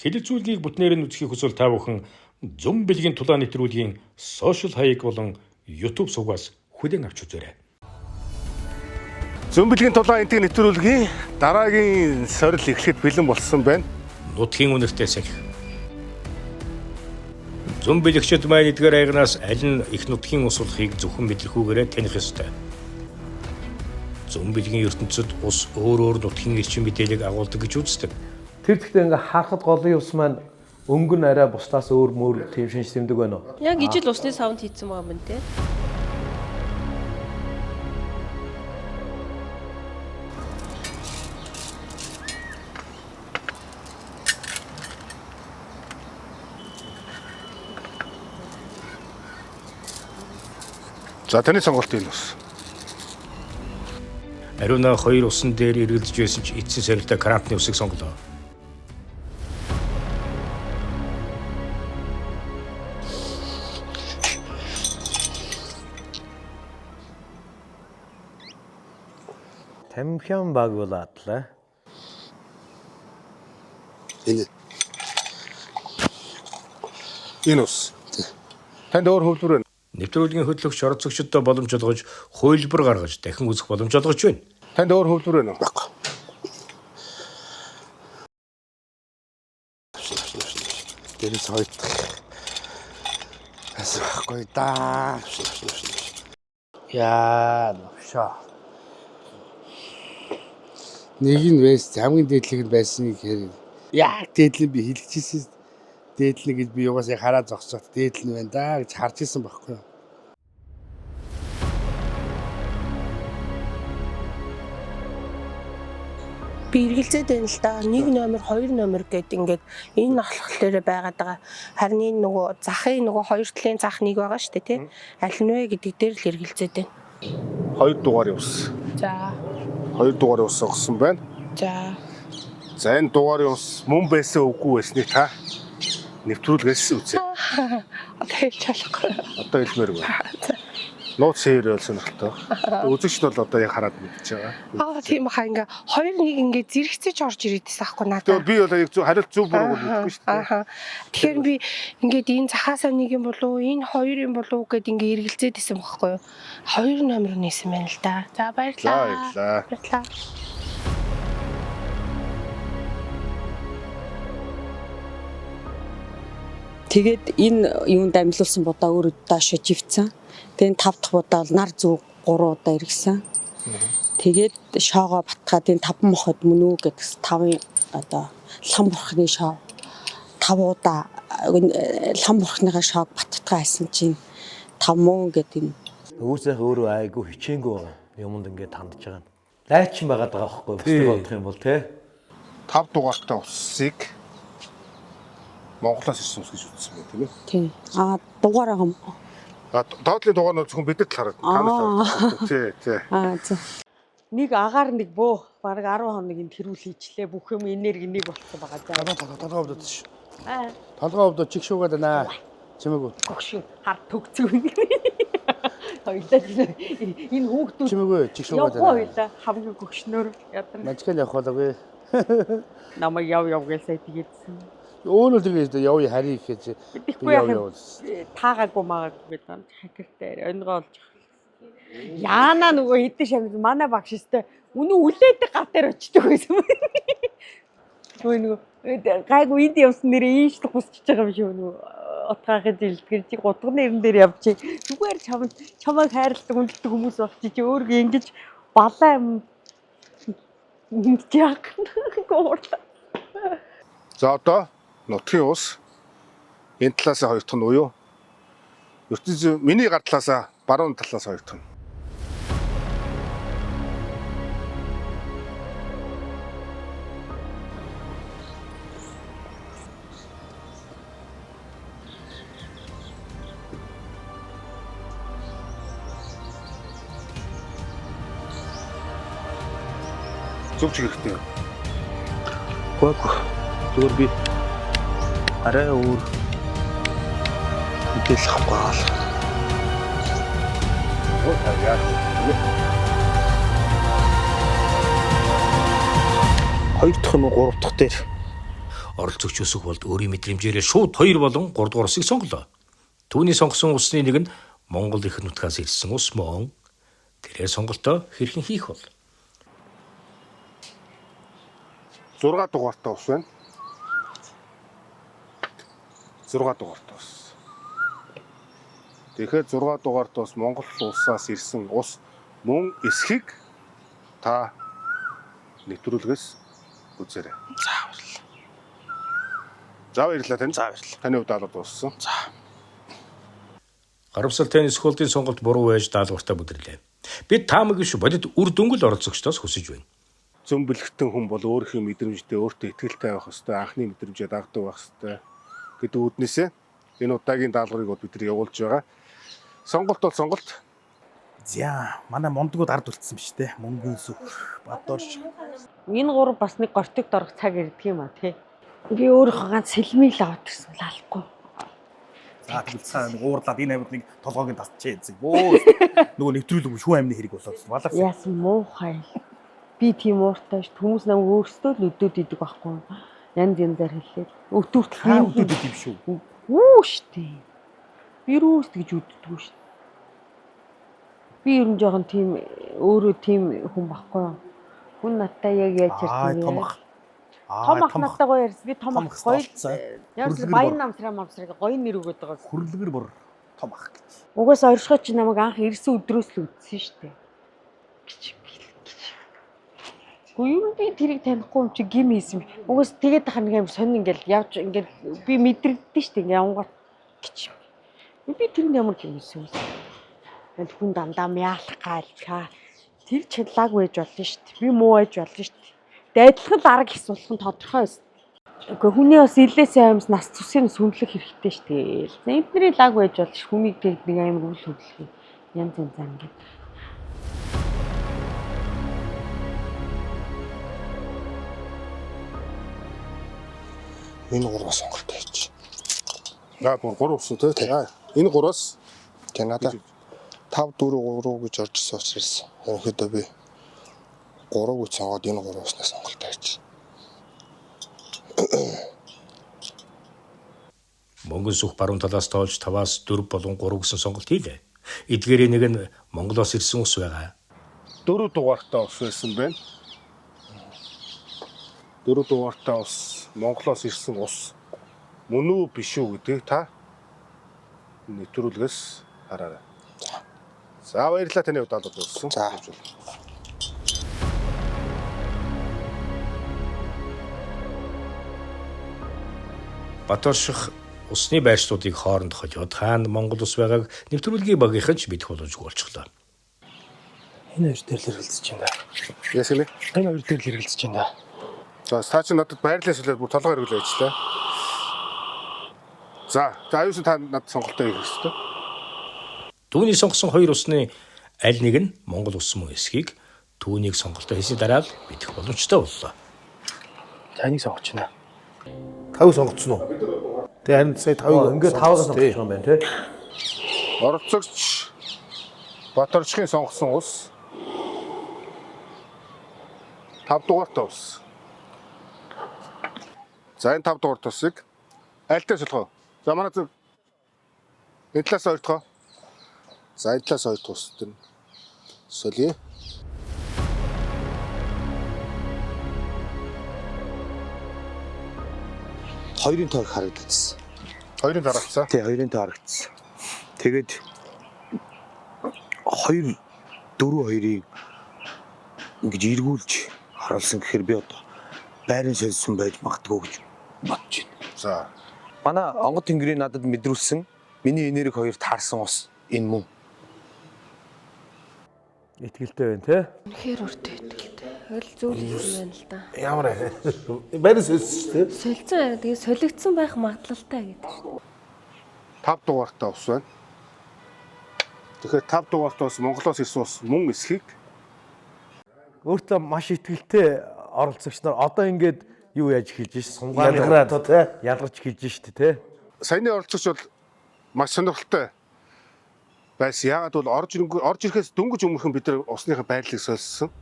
Хэлэлцүүлгийг бүтнээр нь үзэхийг хүсвэл та бүхэн Зөн бэлгийн тулаан нэвтрүүлгийн сошиал хаяг болон YouTube сувгаас хүлээн авч үзээрэй. Зөн бэлгийн тулаан энтэг нэвтрүүлгийн дараагийн сорил эхлэхэд бэлэн болсон байна. Нутгийн үнэртэй салхи. Зөн бэлэгчид маань эдгээр аягнаас аль нь их нутгийн ус болохыг зөвхөн мэдлэхүүгээрээ таних ёстой. Зөн бэлгийн ертөнцид ус өөр өөр нутгийн эрчим мэдээллийг агуулдаг гэж үздэг. Тэр тэгтээ ингээ харахад голын ус маань өнгө нь арай бусдаас өөр мөр тийм шинж тэмдэг байна уу? Яг ижил усны савнд хийцэн байгаа юм те. За таны сонголт энэ ус. Ариуна хоёр усан дээр эргэлдэж байсан ч эцсийн сорилтоо крампны усыг сонголоо. Тамхиан багуулаадлаа. Энэ Энэ ус. Танд өөр хөвлөр байна. Нэвтрүүлгийн хөтлөгч оролцогчдод боломж олгож, хувилбар гаргаж дахин үзэх боломж олгож байна. Танд өөр хөвлөр байна уу? байхгүй. Дээрээс хоёр дахь. Бас байхгүй да. Яа, новшоо. Нэг нь байсан, хамгийн дээдлэг нь байсан гэхээр яг дээдлэн би хэлчихсэн. Дээдлэн гэж би угаасаа хараа зогсоод дээдлэн байна да гэж харж исэн байхгүй юу? Би эргэлзээд байна л да. Нэг номер, хоёр номер гэд ингээд энэ болохоор байгаад байгаа. Харин энэ нөгөө захын нөгөө хоёр талын зах нэг байгаа шүү дээ, тий? Аль нь вэ гэдэг дээр л эргэлзээд байна. Хоёр дугаарын ус. За. Хоёр дугаарын ус сонгосон байна. За. За энэ дугаарын ус мөн байсан үгүй байсныг та нэвтрүүлгээс үзье. Одоо хэлж болохгүй. Одоо хэлмээргүй. Нууц хэвээр бол сонирхолтой. Үзэгчд бол одоо яг хараад мэдчихэж байгаа. Аа тийм хаа ингээ хоёр нэг ингээ зэрэгцэж орж ирээдсэн аахгүй надад. Тэгэхээр би бол яг зөв хариулт зөв буруу бол мэдэхгүй шүү дээ. Ааха. Тэгэхээр би ингээд энэ захаасаа нэг юм болов уу, энэ хоёр юм болов уу гэд ингээ эргэлзээд исэн байхгүй юу? Хоёр номер нээсэн байна л да. За За баярлалаа. баярлалаа. Баярлалаа. Тэгээд энэ юунд амьлуулсан будаа өөрөө доошо живцэн. Тэгээд энэ тав дахь будаа бол нар зүг 3 удаа эргэсэн. Тэгээд шоогоо батгаад энэ таван мохот мөн үү гэдгс тавын одоо лам бурхны шоо тав удаа лам бурхныхаа шоог баттгаа хайсан чинь тав мөн гэдэг энэ Нөгөөсөх өөрөө айгүй хичээнгүй байгаа. Юмд ингээд хандж байгаа нь. Лайчин байгаад байгаа байхгүй бусдыг бодох юм бол те. Тав дугаартай усыг Монголоос ирсэн ус гэж үзсэн байх тийм ээ. тийм аа дугаар байгаа юм. А доотлын дугаар нь зөвхөн бидэд л харагдана. Та нарт харагдана. Тий, тий. Аа за. Нэг агаар нэг бөө бараг 10 хоног энэ тэрүүл хийчлээ. Бүх юм энерги нэг болцсон байгаа. За. Толгой өвдөд ш. Аа. Толгой өвдөд чиг шуугаад байна. Чимээгүй. Гогшин хар төгцөг. Хоёлаа энэ хүүхдүүд Чимээгүй чиг шуугаад явахгүй байна. хоёлаа хамгийн гөгшнөөр ядарна. Мажикал явах болоогүй. Намайг яв яв гэж сая тэгээдсэн. Өөрөө л тэгээд явъя харъя гэхэж. Тэгэхгүй яах юм. Таагаагүй маагаагүй гэдэг юм. Хакертай онгоо олж авах. Яана нөгөө хэдэн шамд манай багш өстэй үнэн үлээдэг гар дээр очдөг байсан. Нөгөө гайгүй энд явсан нэрээ ийш л гусчихж байгаа юм шиг нөгөө отгаахын зилдгэр чи гутганы нэрэн дээр явчих. Зүгээр чам чамайг хайрладаг үнэлдэг хүмүүс бол чи өөргөө ингэж балаа юм яах гоорлаа. За одоо нутгийн ус энэ талаас хоёр дахь нь буюу ертөнцийн миний гар талаасаа баруун талаас хоёр дахь нь. Зөв чиг хэрэгтэй. Үгүй. Зүгээр би арай өөр мэдээлэл авах гал. Оо яа. Хоёр дахь юм уу гурав дахь дээр. Оролцогч өсөх болд өөрийн мэдрэмжээрээ шууд 2 болон 3 дугаар усыг сонголоо. Түүний сонгосон усны нэг нь Монгол их нутгаас ирсэн ус мөн. Тэрээр сонголтоо хэрхэн хийх вэ? 6 дугаартай ус байна. 6 дугаартай ус. Тэгэхээр 6 дугаартай ус Монгол улсаас ирсэн ус мөн эсхийг та нэвтрүүлгээс үзээрэй. За баярлалаа. За баярлалаа танд. За баярлалаа. Таны хувьд даалгавар дууссан. За. Харамсалтай нь Сколдын сонголт буруу байж даалгавартаа бүдэрлээ. Бид таамаг биш бодит үр дүнг л оролцогчдоос хүсэж байна. Зөн бэлгэтэн хүн бол өөрийнхөө мэдрэмжтэй өөртөө итгэлтэй байх ёстой, анхны мэдрэмжээ дагдаг байх ёстой гэдэг үүднээсээ энэ удаагийн даалгаврыг бол бид нар явуулж байгаа. Сонголт бол сонголт. За манай мундгууд ард үлдсэн биш те. Мөнгөн сүх, Бадорш. Энэ гурав бас нэг гортогт орох цаг ирдэг юм а тий. Би өөрийнхөө ганц сэлмийг л аваад ирсэн л алахгүй. За тэгвэл цаа нэг уурлаад энэ амид нэг толгойг нь тасчээ эзэг. Бөө нөгөө нэвтрүүлэг шүүн амны хэрэг болоод баларсан. Яасан муухай. Би тийм ууртай ш. Хүмүүс намайг өөрсдөө л өдөөд идэг байхгүй юу? Янз янзаар хэллээ. Өтөртөл Хаа өдөөд идэв юм шүү. Үү штэ. Би юус гэж үддэггүй штэ. Би ер нь жоохон тийм өөрөө тийм хүн байхгүй юу? Хүн надтай яг яаж Аа ярьдаг том ах. Аа Том ах надтай гоё ярьсан. Би том Том ах ах гоё. олцсон. Ямар ч Хүрлэгэр баян бор. намсраа мамсраг гоё нэр өгöd байгаа. Хүрлэгэр бор том ах гэж. Угаас оршихой чи намайг анх ирсэн өдрөөс л үдсэн штэ. Гэж гэж. Гэхдээ ер нь би тэрийг танихгүй юм чи гим хийсэн. Угаас тэгээд тахаар нэг юм сонин ингээл явж ингээл би мэдрэгдэн штэ ингээ явангууд гэж. Би тэрэнд ямар гим хийсэн юм. Энд хүн дандаа мяалах гал чаа. Тэр чадлааг байж болно штэ. Би муу байж болно штэ. Дайдлах л арга хийсулах нь тодорхой байсан. Үгүй хүний бас илээсээ амьс нас цусыг сүндлэх хэрэгтэй шүү дээ. Эдний лаг байж бол ш хүнийг тэг нэг амар үл хөдлөх юм. Янз янз ингээд. Энэ гурваа сонголт хийж. За бүр 3 ус үү те. За энэ гураас Тэгээ надад 5 4 3 гэж орж ирсэн учраас ерөнхийдөө би 3 гэж сонгоод энэ гурван уснаас сонголт хийж. Мөнгөн сүх баруун талаас тоолж 5-аас 4 болон 3 гэсэн сонголт хийлээ. Эдгээрийн нэг нь Монголоос ирсэн ус байгаа. 4 дугаартай ус байсан байна. 4 дугаартай ус Монголоос ирсэн ус мөн үү биш үү гэдгийг та нэвтрүүлгээс хараарай. За баярлалаа таны хувьд даалгавар дууссан. За. Баторших усны байршлуудыг хооронд холиод хаана Монгол ус байгааг нэвтрүүлгийн багийнхан ч мэдэх боломжгүй болчихлоо. Энэ хоёр дээр л хэрэлдэж байна да. Яасан нэ? Энэ хоёр дээр л хэрэлдэж байна да. За та чи надад байрлал солиод бүр толгой эргэлээ ажиллаа. За, за аюулсан та надад сонголтоо хийх ёстой. Түүний сонгосон хоёр усны аль нэг нь Монгол ус мөн эсхийг түүнийг сонголтоо хийсний дараа л мэдэх боломжтой боллоо. За энийг сонгоч байна. 5 сонгоцсон уу? Тэгээ харин сая 5-ыг Ингээд 5-ыг сонгож байгаа юм байна тий. Оролцогч Баторчхийн сонгосон ус 5 дугаартай ус. За энэ 5 дугаар усыг альтай солихоо. За манай зүг энэ талаас хоёр дахь. За энэ талаас хоёр дахь ус төр солиё. Хоёрын тоо харагдсан. Хоёрын дараалцаа. Тий, хоёрын тоо харагдсан. Тэгээд 2 4 2-ыг ингэж эргүүлж харуулсан гэхээр би одоо байран сольсон байж магадгүй гэж бодож байна. За Манай онгод тэнгэрийн надад мэдрүүлсэн миний энерги хоёр таарсан ус энэ мөн. Итгэлтэй байна тий. Үнэхээр өртөө итгэлтэй. Ойл зүйл хийсэн байна л да. Ямар байран сольсон шүү дээ. Солилцсон харин тэгээ солигдсон байх магадлалтай гэдэг шүү. 5 дугаартай ус байна. Тэгэхээр 5 дугаартай ус Монголоос ирсэн ус мөн эсхийг Өөртөө маш итгэлтэй оролцогч нар одоо ингээд юу яаж эхэлж ш сунгааны Ялгараад тий. ялгарч эхэлж штэ тий. саяны оролцогч бол маш сонирхолтой байсан. Яагаад бол орж ирэнгүү орж ирэхээс дөнгөж өмнөхөн бид нар усныхаа байрлалыг сольсон.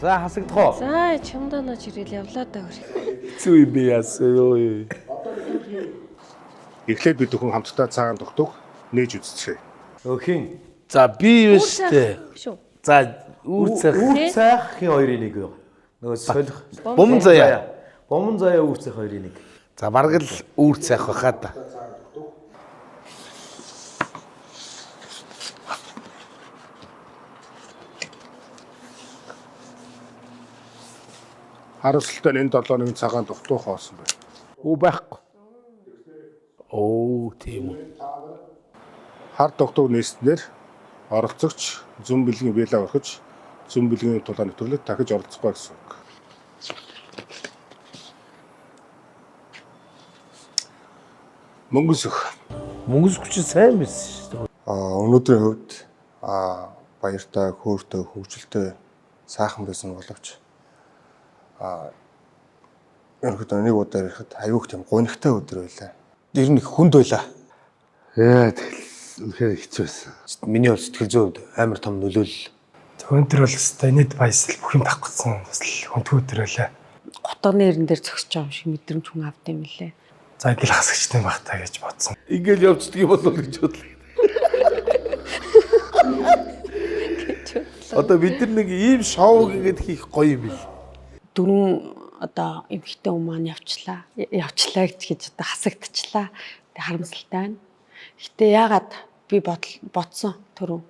За хасагдах уу? За чамданаа чирэл явлаа да хөр. Хэцүү юм би яасан ёо. Эхлээд бид бүхэн хамтдаа цагаан дугтуг нээж үзцгээе. Өхин. За би юу штэ. Шүү. За үүр цайх. Үүр цайх хин хоёрын нэг юу? Нөгөө солих. Бум заяа. Буман заяа үүр цайх хоёрын нэг. За бараг л үүр цайх байхаа да. Харамсалтай нь энэ 7 нэгэн цагаан дугтуг хоосон байна. Үү байхгүй. Оо тийм үү. Хар дугтуг нээснээр оролцогч зүүн бэлгийн вила орхиж зүүн бэлгийн тулаан нэвтрүүлэгт дахиж оролцохгүй гэсэн үг. Мөнгөн сөх. Мөнгөс хүч сайн байсан шүү дээ. Өнөөдрийн хувьд баяртай, хөөртэй, хөвгөлтэй сайхан байсан боловч ерөнхийдөө нэг удаа ирэхэд аюух тийм гунигтай өдөр байлаа. Ер нь их хүнд байлаа. Яа тэгэл үнэхээр хэцүү байсан. Миний бол сэтгэл зүйн хувьд амар том нөлөөлөл. Өнөөдөр бол өстой нийт баясал бүх юм давхцсан бас л хүндгүй өдөр байлаа. Гутганы эрен дээр зогсож байгаа юм шиг мэдрэмж хүн авд юм лээ. За ингээл хасагчтай байх та гэж бодсон. Ингээл явцдаг юм болов гэж бодлоо. Одоо бид нар нэг ийм шоу ингээд хийх гоё юм бил. Дөрвөн одоо эмэгтэй хүн маань явчлаа. Явчлаа гэж гэж одоо хасагдчихлаа. Тэг харамсалтай байна. Гэтэ яагаад би бодсон түрүү.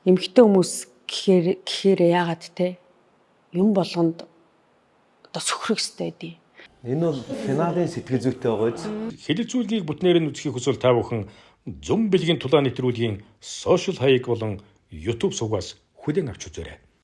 Эмэгтэй хүмүүс гэхээр яагаад те юм болгонд одоо сөхрөх ёстой байдیں۔ Энэ бол финалийн сэтгэл зүйтэй байгаа биз? Хэлэлцүүлгийг бүтнээр нь үзэхийг хүсвэл та бүхэн зүүн бэлгийн тулаан нэвтрүүлгийн сошиал хаяг болон YouTube сувгаас хүлээн авч үзээрэй.